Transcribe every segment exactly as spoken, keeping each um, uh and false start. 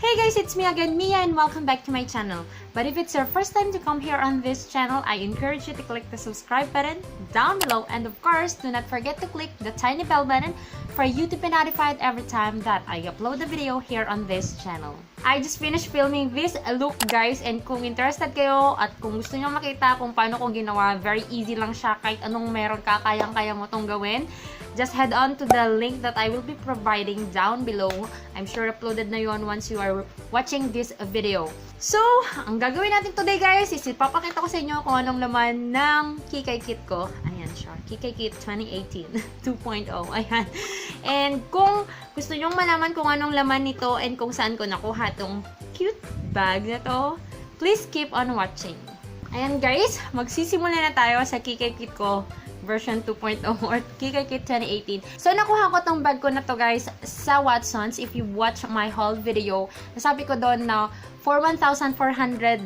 Hey guys, it's me again, Mia, and welcome back to my channel. But if it's your first time to come here on this channel, I encourage you to click the subscribe button down below, and of course, do not forget to click the tiny bell button for you to be notified every time that I upload a video here on this channel. I just finished filming this look, guys, and kung interested kayo at kung gusto niyo makita kung paano ko ginawa, very easy lang siya, kahit anong meron ka, kayang-kaya mo tong gawin. Just head on to the link that I will be providing down below. I'm sure uploaded na yon once you are watching this video. So, ang gagawin natin today, guys, is ipapakita ko sa inyo kung anong laman ng Kikay Kit ko. Ayan siya, Kikay Kit twenty eighteen two point oh. Ayan. And kung gusto nyong malaman kung anong laman nito and kung saan ko nakuha tong cute bag na to, please keep on watching. Ayan guys, magsisimula na tayo sa Kikay Kit ko version two point oh or Kikay Kit twenty eighteen. So, nakuha ko tong bag ko na to, guys, sa Watsons. If you watch my haul video, nasabi ko doon na for one thousand four hundred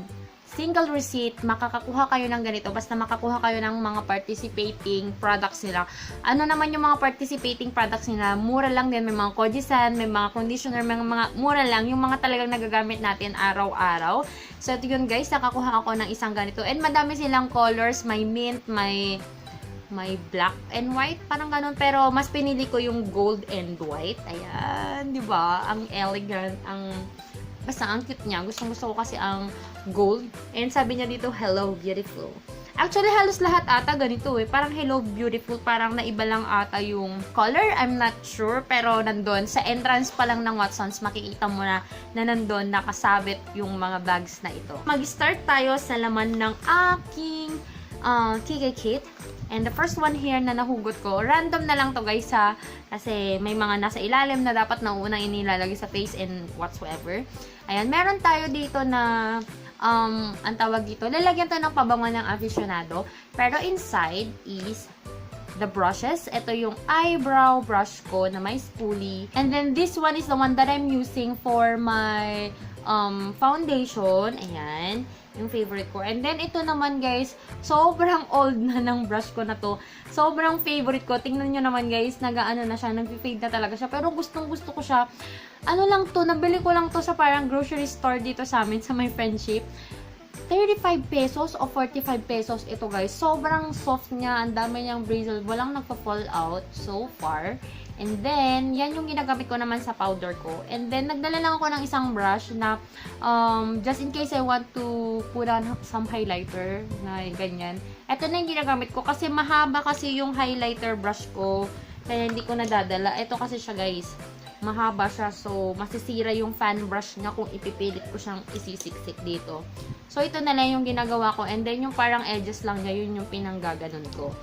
single receipt, makakakuha kayo ng ganito. Basta makakuha kayo ng mga participating products nila. Ano naman yung mga participating products nila? Mura lang din. May mga Kojisan, may mga conditioner, may mga mura lang. Yung mga talagang nagagamit natin araw-araw. So, ito yun guys, nakakuha ako ng isang ganito. And madami silang colors. May mint, may may black and white, parang ganun. Pero mas pinili ko yung gold and white. Ayan, di ba? Ang elegant, ang, basta ang cute niya. Gustong gusto ko kasi ang gold. And sabi niya dito, "Hello, beautiful." Actually, halos lahat ata ganito eh. Parang "Hello, beautiful." Parang naiba lang ata yung color. I'm not sure. Pero nandun, sa entrance pa lang ng Watsons, makikita mo na na nandun nakasabit yung mga bags na ito. Mag-start tayo sa laman ng aking ah, Kikay Kit. And the first one here na nahugot ko, random na lang to guys ha, kasi may mga nasa ilalim na dapat naunang inilalagay sa face and whatsoever. Ayan, meron tayo dito na, um, ang tawag dito, lalagyan to ng pabango ng aficionado. Pero inside is the brushes. Ito yung eyebrow brush ko na may spoolie. And then this one is the one that I'm using for my um, foundation. Ayan. Yung favorite ko. And then, ito naman, guys, sobrang old na ng brush ko na to. Sobrang favorite ko. Tingnan nyo naman, guys, nagaano na siya, nag-fade na talaga siya. Pero gustong gusto ko siya. Ano lang to, nabili ko lang to sa parang grocery store dito sa amin, sa may Friendship. Thirty-five pesos o forty-five pesos ito, guys. Sobrang soft niya. Ang dami niyang bristle. Walang nagpa-fall out so far. And then, yan yung ginagamit ko naman sa powder ko. And then, nagdala lang ako ng isang brush na Um, just in case I want to put on some highlighter na ganyan. Ito na yung ginagamit ko kasi mahaba kasi yung highlighter brush ko. Kaya hindi ko nadadala. Ito kasi siya, guys. Mahaba siya. So, masisira yung fan brush niya kung ipipilit ko siyang isisiksik dito. So, ito na lang yung ginagawa ko. And then, yung parang edges lang niya, yun yung pinanggaganon ko.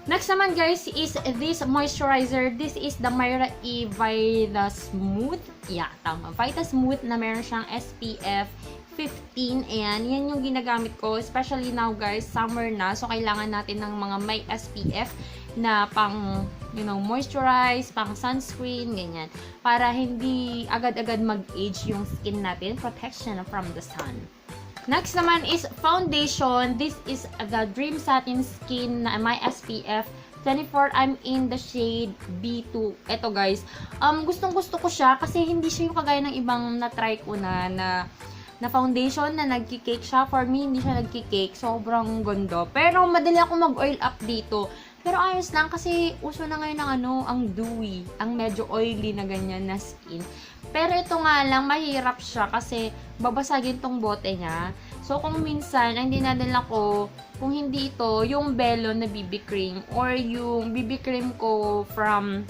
Next naman, guys, is this moisturizer. This is the Myra E Vita Smooth. Yeah, tama. Vita Smooth na meron siyang S P F fifteen. Ayan, yan yung ginagamit ko. Especially now, guys, summer na. So, kailangan natin ng mga may S P F na pang, you know, moisturize, pang sunscreen, ganyan. Para hindi agad-agad mag-age yung skin natin. Protection from the sun. Next naman is foundation. This is the Dream Satin Skin na may S P F twenty-four. I'm in the shade B two. Eto, guys. Um, gustong gusto ko siya kasi hindi siya yung kagaya ng ibang na-try ko na, na, na foundation na nagki-cake siya. For me, hindi siya nagki-cake. Sobrang ganda. Pero madali ako mag-oil up dito. Pero ayos lang kasi uso na ngayon ang ano, ang dewy, ang medyo oily na ganyan na skin. Pero ito nga lang, mahirap siya kasi babasagin tong bote niya. So, kung minsan, ang dinadala ko, kung hindi ito, yung Bellon na B B cream or yung B B cream ko from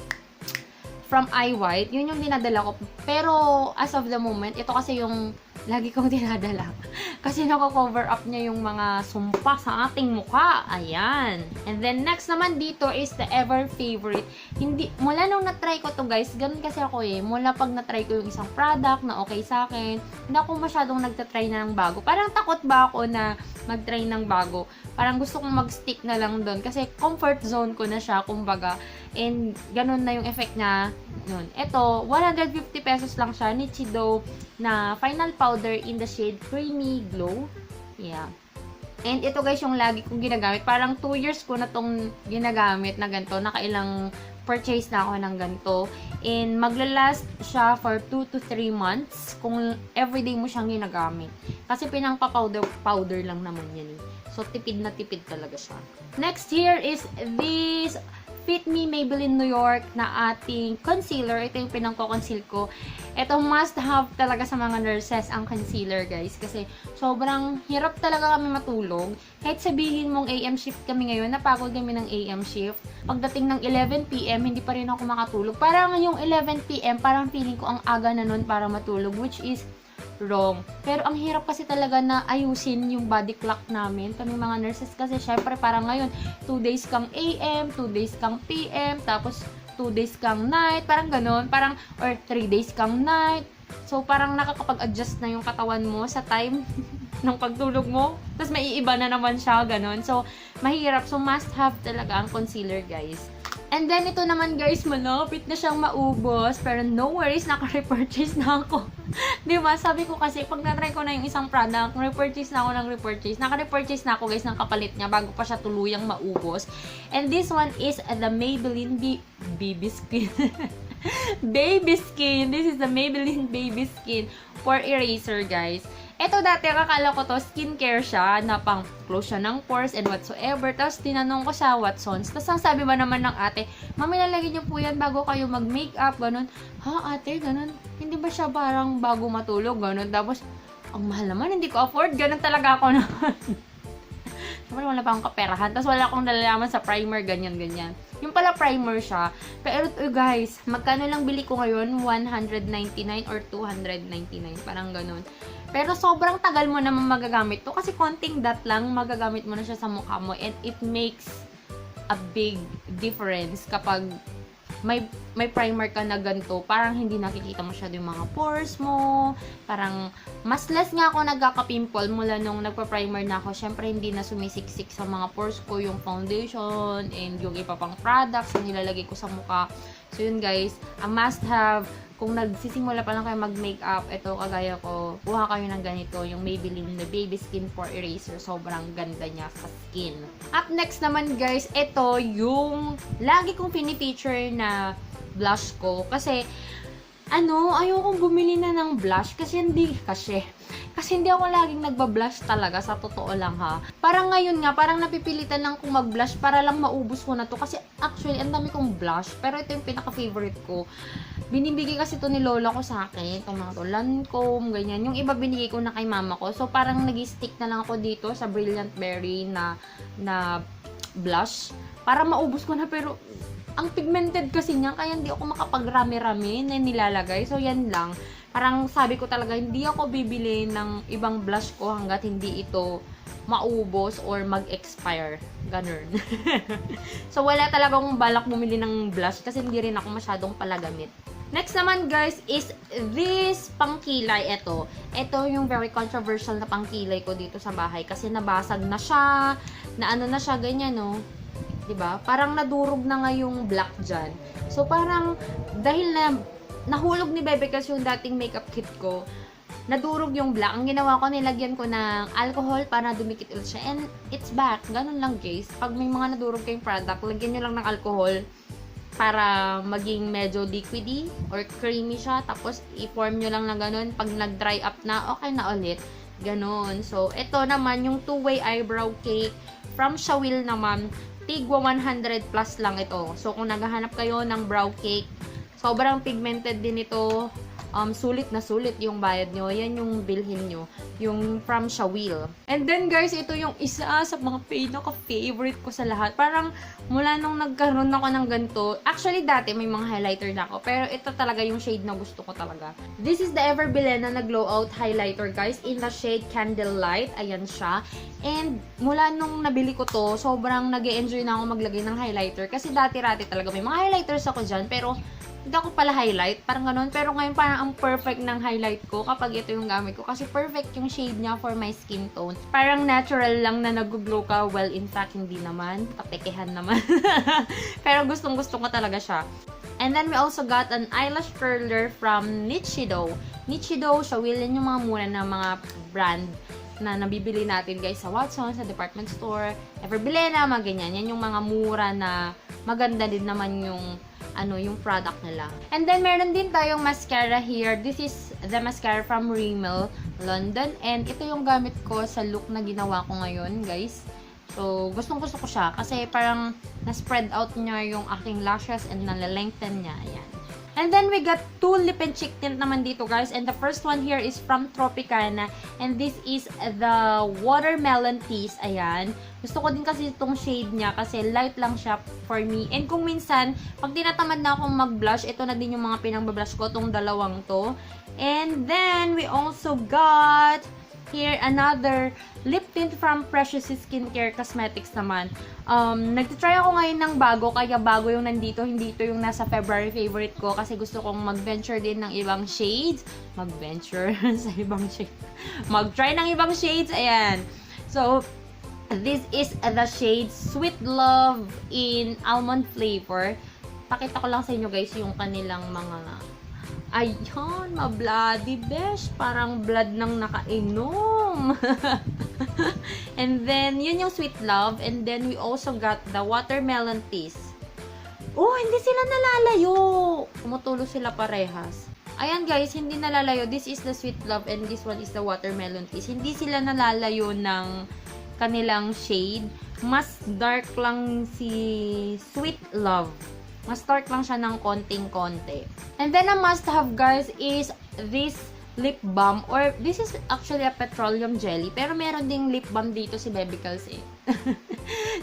from Eye White, yun yung dinadala ko. Pero as of the moment, ito kasi yung lagi kong dinadala. Kasi nako-cover up niya yung mga sumpa sa ating mukha. Ayan. And then next naman dito is the ever favorite. Hindi, mula nung na-try ko to, guys, ganun kasi ako eh. Mula pag na-try ko yung isang product na okay sa akin, hindi ako masyadong nagtatry na ng bago. Parang takot ba ako na mag-try ng bago? Parang gusto kong mag-stick na lang doon kasi comfort zone ko na siya, kumbaga. And ganun na yung effect niya. Yun. Ito, one hundred fifty pesos lang siya. Nichido na final powder in the shade Creamy Glow. Yeah. And ito, guys, yung lagi kong ginagamit. Parang two years ko na tong ginagamit na ganito. Nakailang purchase na ako ng ganito. And maglalast siya for two to three months kung everyday mo siyang ginagamit. Kasi pinangpa-powder, powder lang naman yan eh. So, tipid na tipid talaga siya. Next here is this Fit Me Maybelline New York na ating concealer. Ito yung pinangko-conceal ko. Ito must have talaga sa mga nurses ang concealer, guys. Kasi sobrang hirap talaga kami matulog. Kahit sabihin mong A M shift kami ngayon, napagod kami ng A M shift. Pagdating ng eleven P M, hindi pa rin ako makatulog. Parang yung eleven P M, parang feeling ko ang aga na nun para matulog, which is wrong. Pero ang hirap kasi talaga na ayusin yung body clock namin. Kami mga nurses kasi, syempre, parang ngayon, two days kang A M, two days kang P M, tapos two days kang night, parang ganun, parang, or three days kang night. So, parang nakakapag-adjust na yung katawan mo sa time ng pagtulog mo. Tapos, maiiba na naman siya, ganun. So, mahirap. So, must have talaga ang concealer, guys. And then, ito naman, guys, malapit na siyang maubos. Pero no worries, naka-repurchase na ako. Di ba? Sabi ko kasi, pag na-try ko na yung isang product, repurchase na ako ng repurchase. Naka-repurchase na ako, guys, ng kapalit niya bago pa siya tuluyang maubos. And this one is the Maybelline B- Baby Skin. Baby Skin. This is the Maybelline Baby Skin Pore Eraser, guys. Eto dati, akala ko to, skincare siya, na pang close siya ng pores and whatsoever. Tapos tinanong ko siya, Watsons. Tapos ang sabi ba naman ng ate, "Ma'am, ilalagay niyo po yan bago kayo mag-makeup," ganun. "Ha, ate?" Ganun. "Hindi ba siya parang bago matulog?" Ganun. Tapos, "Ang mahal naman, hindi ko afford." Ganun talaga ako na. Siyempre, wala pa akong kaperahan. Tapos wala akong nalalaman sa primer, ganyan, ganyan. Yung pala primer siya. Pero, eh, guys, magkano lang bili ko ngayon? One hundred ninety-nine or two hundred ninety-nine. Parang ganun. Pero sobrang tagal mo naman magagamit to. Kasi konting dot lang, magagamit mo na siya sa mukha mo. And it makes a big difference kapag may, may primer ka na ganito. Parang hindi nakikita masyado yung mga pores mo. Parang mas less nga ako nagkaka-pimple mula nung nagpa-primer na ako. Siyempre, hindi na sumisiksik sa mga pores ko yung foundation and yung iba pang products na nilalagay ko sa mukha. So, yun guys, ang must have, kung nagsisimula pa lang kayo mag-makeup, ito kagaya ko, kuha kayo ng ganito, yung Maybelline na Baby Skin Pore Eraser. Sobrang ganda niya sa skin. Up next naman guys, ito yung lagi kong fini-feature na blush ko. Kasi, ano, ayokong bumili na ng blush kasi hindi, kasi, kasi hindi ako laging nagba-blush talaga, sa totoo lang ha. Parang ngayon nga, parang napipilitan lang kong mag-blush para lang maubos ko na to. Kasi actually, ang dami kong blush, pero ito yung pinaka-favorite ko. Binibigay kasi to ni lola ko sa akin, itong mga to, Lancome, ganyan. Yung iba binigay ko na kay mama ko. So, parang nag-stick na lang ako dito sa Brilliant Berry na, na blush para maubos ko na, pero ang pigmented kasi niya, kaya hindi ako makapagrami-rami na nilalagay. So, yan lang. Parang sabi ko talaga, hindi ako bibili ng ibang blush ko hanggat hindi ito maubos or mag-expire. Ganun. So, wala talaga akong balak bumili ng blush kasi hindi rin ako masyadong palagamit. Next naman, guys, is this pangkilay. Ito. Ito yung very controversial na pangkilay ko dito sa bahay kasi nabasag na siya, na ano na siya, ganyan, no? 'Di ba? Parang nadurog na nga yung black dyan. So, parang dahil na nahulog ni Bebe kasi yung dating makeup kit ko, nadurog yung black. Ang ginawa ko, nilagyan ko ng alcohol para dumikit ulit siya. And it's back. Ganun lang, guys. Pag may mga nadurog kayong product, lagyan nyo lang ng alcohol para maging medyo liquidy or creamy siya. Tapos, i-form nyo lang na ganun. Pag nag-dry up na, okay na ulit. Ganun. So, ito naman yung two-way eyebrow cake from Shawil naman. Tigwa one hundred plus lang ito. So, kung naghahanap kayo ng brow cake, sobrang pigmented din ito. Um, sulit na sulit yung bayad nyo. Yan yung bilhin nyo. Yung from Shawil. And then, guys, ito yung isa sa mga pinaka-favorite ko sa lahat. Parang mula nung nagkaroon ako ng ganito, actually dati may mga highlighter na ako, pero ito talaga yung shade na gusto ko talaga. This is the Everbilena na Glow Out Highlighter, guys, in the shade Candlelight. Ayan siya. And mula nung nabili ko to, sobrang nag enjoy na ako maglagay ng highlighter. Kasi dati-rati talaga may mga highlighters ako dyan, pero hindi ako pala highlight, parang ganun. Pero ngayon, parang ang perfect ng highlight ko kapag ito yung gamit ko. Kasi perfect yung shade niya for my skin tone. Parang natural lang na nag-glow ka. Well, in fact, hindi naman. Kapekehan naman. Pero gustong gusto ko talaga siya. And then, we also got an eyelash curler from Nichido. Nichido, Shawil, yan yung mga mura na mga brand na nabibili natin, guys, sa Watsons, sa department store, Everbilena, mga ganyan. Yan yung mga mura na maganda din naman yung ano, yung product nila. And then, meron din tayong mascara here. This is the mascara from Rimmel London. And ito yung gamit ko sa look na ginawa ko ngayon, guys. So, gustong gusto ko siya kasi parang na-spread out niya yung aking lashes and nalilengthen niya. Ayan. And then, we got two lip and cheek tint naman dito, guys. And the first one here is from Tropicana. And this is the Watermelon Tease. Ayan. Gusto ko din kasi itong shade niya kasi light lang siya for me. And kung minsan, pag tinatamad na akong mag-blush, ito na din yung mga pinang-blush ko, itong dalawang to. And then, we also got here another lip tint from Precious Skincare Cosmetics naman. Um, nagtitry ako ngayon ng bago, kaya bago yung nandito, hindi ito yung nasa February favorite ko kasi gusto kong mag-venture din ng ibang shades. Mag-venture sa ibang shades. Mag-try ng ibang shades, ayan. So, this is the shade Sweet Love in almond flavor. Pakita ko lang sa inyo, guys, yung kanilang mga, ayun, ma-bloody, besh. Parang blood ng nakainom. And then, yun yung Sweet Love. And then, we also got the Watermelon Tease. Oh, hindi sila nalalayo. Tumutulo sila parehas. Ayan guys, hindi nalalayo. This is the Sweet Love and this one is the Watermelon Tease. Hindi sila nalalayo ng kanilang shade. Mas dark lang si Sweet Love. Mas dark lang siya ng konting-konti. And then, a must-have, guys, is this lip balm. Or, this is actually a petroleum jelly. Pero meron ding lip balm dito si Bebe Calls eh.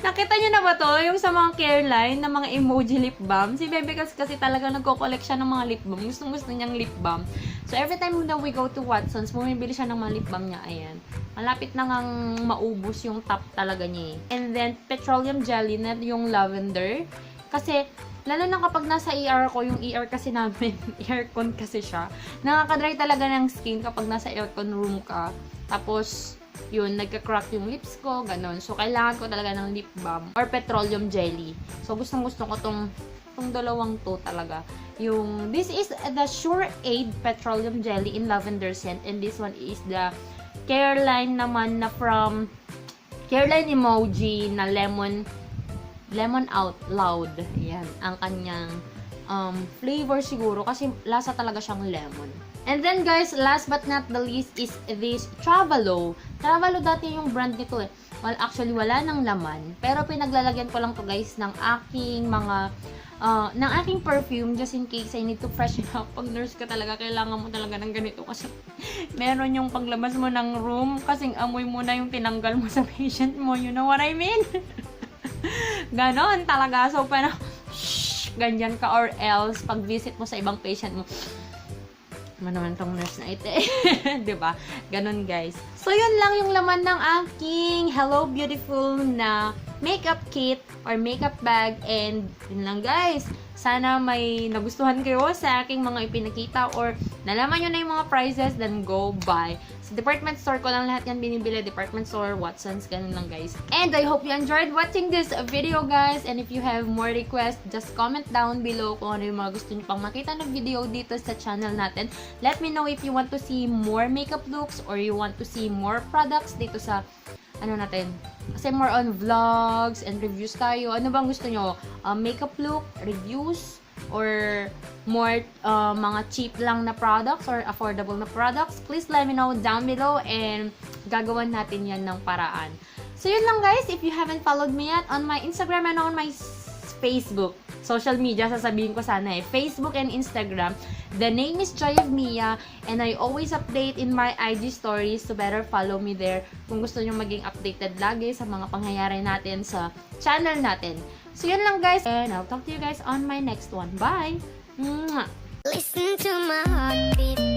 Nakita niyo na ba to? Yung sa mga Careline na mga emoji lip balm. Si Bebe Calls kasi talaga nagko-collect siya ng mga lip balm. Gustong gusto niyang lip balm. So, every time that we go to Watson's, bumibili siya ng mga lip balm niya. Ayan. Malapit na ngang maubos yung top talaga niya eh. And then, petroleum jelly na yung lavender. Kasi, lalo na kapag nasa E R ako, yung E R kasi namin, aircon kasi siya. Nakaka-dry talaga ng skin kapag nasa aircon room ka. Tapos, yun, nagka-crack yung lips ko, ganun. So, kailangan ko talaga ng lip balm or petroleum jelly. So, gustong gusto ko tong, tong dalawang to talaga. Yung, this is the Sure Aid Petroleum Jelly in Lavender Scent. And this one is the Careline naman na from, Careline emoji na lemon, lemon out loud. Ayan, ang kanyang um, flavor siguro kasi lasa talaga siyang lemon. And then guys, last but not the least is this Travalo. Travalo dati yung brand nito eh. Well, actually, wala nang laman. Pero pinaglalagyan ko lang to guys ng aking mga, uh, ng aking perfume just in case I need to freshen up. Pag nurse ka talaga, kailangan mo talaga ng ganito kasi meron yung paglabas mo ng room, kasing amoy mo na yung tinanggal mo sa patient mo. You know what I mean? Ganon talaga. So, parang, shh, ganyan ka or else, pag visit mo sa ibang patient mo, "Ano naman tong nurse na ito eh." Diba? Ganon, guys. So, yun lang yung laman ng aking Hello Beautiful na makeup kit or makeup bag. And, yun lang, guys. Sana may nagustuhan kayo sa aking mga ipinakita or nalaman nyo na yung mga prices, then go buy. Sa department store ko lang lahat yan binibili. Department store, Watson's, ganun lang, guys. And I hope you enjoyed watching this video, guys. And if you have more requests, just comment down below kung ano yung mga gusto nyo pang makita na video dito sa channel natin. Let me know if you want to see more makeup looks or you want to see more products dito sa, ano natin. Kasi more on vlogs and reviews tayo. Ano bang gusto nyo? Uh, makeup look, reviews, or more uh, mga cheap lang na products or affordable na products, please let me know down below and gagawan natin yan ng paraan. So yun lang, guys, if you haven't followed me yet on my Instagram and on my s- Facebook, social media, sasabihin ko sana eh, Facebook and Instagram, the name is Joy of Mia, and I always update in my I G stories, so better follow me there kung gusto nyo maging updated lagi sa mga pangyayari natin sa channel natin. So yun lang, guys, and I'll talk to you guys on my next one. Bye! Mwah! Listen to my heartbeat.